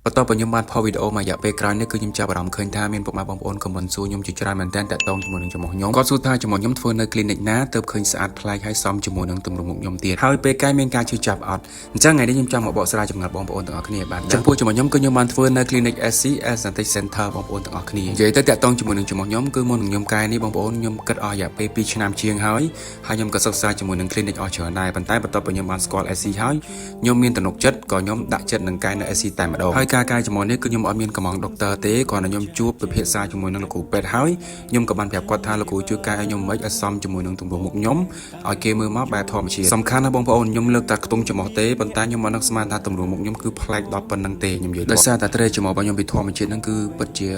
បន្ទាប់ពីខ្ញុំបានផុសវីដេអូមួយរយៈពេលក្រោយនេះគឺខ្ញុំចាប់អារម្មណ៍ឃើញថាមានពុកម៉ែបងប្អូន comment សួរខ្ញុំជាច្រើនមែនទែនតាក់ទងជាមួយនឹងច្រមុះខ្ញុំគាត់សួរថាច្រមុះខ្ញុំធ្វើនៅ clinic ណាទើបឃើញស្អាតប្លែកហើយសមជាមួយនឹងទម្រង់មុខខ្ញុំទៀតហើយពេលកែមានការឈឺចាប់អត់អញ្ចឹងថ្ងៃនេះខ្ញុំចង់មកបកស្រាយចម្ងល់បងប្អូនទាំងអស់គ្នាបាទចំពោះច្រមុះខ្ញុំគឺខ្ញុំបានធ្វើនៅ clinic SC Aesthetic Center បងប្អូនទាំងអស់គ្នានិយាយទៅតាក់ទងជាមួយនឹងច្រមុះខ្ញុំគឺមុននឹងខ្ញុំកែនេះបងប្អូនខ្ញុំគិតអស់រយៈពេល2ឆ្នាំជាងហើយហើយខ្ញុំក៏សិក្សាជាមួយនឹង clinic អស់ច្រើនដែរប៉ុន្តែបន្ទាប់ពីខ្ញុំបានស្គាល់ SC ហើយខ្ញុំមានទំនុកចិត្តក៏ខ្ញុំដាក់ចិត្តនឹងកែនៅ SC តែម្ដងហើយការកែច្រមុះនេះគឺខ្ញុំអត់មានកម្ម៉ង់ដុកទ័រទេគ្រាន់តែខ្ញុំជួបពិភាក្សាជាមួយនឹងលោកគ្រូពេទ្យហើយខ្ញុំក៏បានប្រាប់គាត់ថាលោកគ្រូជួយកែឲ្យខ្ញុំមិនឲ្យសមជាមួយនឹងទម្រង់មុខខ្ញុំឲ្យគេមើលមកបែបធម្មជាតិសំខាន់ណាស់បងប្អូនខ្ញុំលើកតែខ្ទង់ច្រមុះទេប៉ុន្តែខ្ញុំមិននឹកស្មានថាទម្រង់មុខខ្ញុំគឺប្លែកដល់ប៉ុណ្្នឹងទេខ្ញុំនិយាយដោយសារតែត្រេច្រមុះរបស់ខ្ញុំពីធម្មជាតិហ្នឹងគឺពិតជា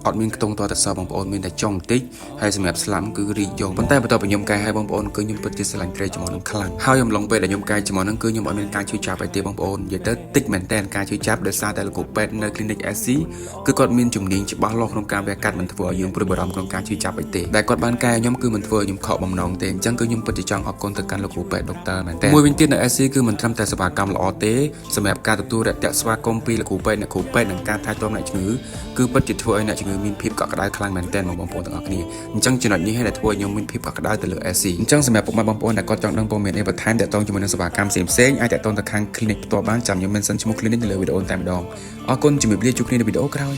អត់មានខ្ទង់តតែសោះបងប្អូនមានតែចុងបន្តិចហើយសម្រាប់ស្លាំគឺរីកយកប៉ុន្តែបន្ទាប់ពីខ្ញុំកែឲ្យបងប្អូនគឺខ្ញុំពិតជាស្រឡាញ់ត្រេច្រមុះហ្នឹងខ្លាំងហើយអំឡុងពេលដែលខ្ញុំកែច្រមុះហ្នឹងគឺខ្ញុំអត់មានការឈឺចាប់អីទេបងប្អូននិយាយទៅតិចមែនតើការឈឺចាប់ដោយសារតែលោកគ្រូពេទ្យនៅ clinic SC គឺគាត់មានជំនាញច្បាស់លាស់ក្នុងការវះកាត់មិនធ្វើឲ្យយើងព្រួយបារម្ភក្នុងការឈឺចាប់អីទេដែលគាត់បានកែខ្ញុំគឺមិនធ្វើឲ្យខ្ញុំខកបំណងទេអញ្ចឹងគឺខ្ញុំពិតជាចង់អរគុណទៅកាន់លោកគ្រូពេទ្យដុកទ័រមែនតើមួយវិញទៀតនៅ SC គឺមិនត្រឹមតែសេវាកម្មល្អទេសម្រាប់ការទទួលរាក់ទាក់ស្វាគមន៍ពីលោកគ្រូពេទ្យអ្នកគ្រូពេទ្យនិងការថែទាំអ្នកជំងឺគឺពិតជាធ្វើឲ្យអ្នកជំងឺមានភាពកក់ក្ដៅខ្លាំងមែនទែនបងប្អូនទាំងអស់គ្នាអញ្ចឹងចំណុចនេះហើយដែលធ្វើឲ្យខ្ញុំមានភាពកក់ក្ដៅទៅលើ SC អញ្ចឹងសម្រាប់ពុកម៉ែបងប្អូនដែលគាត់ចង់ដឹងព័ត៌មានអីបន្ថែមទាក់ទងជាមួយនឹងសេវាកម្មផ្សេងៗអាចទាក់ទងទៅខាង clinic ផ្ទាល់បានចាំខ្ញុំ mention ឈ្មោះ clinic នៅលើវីដេអូតែម្ដងអរគុណជំរាបលាជួបគ្នានៅវីដេអូក្រោយ។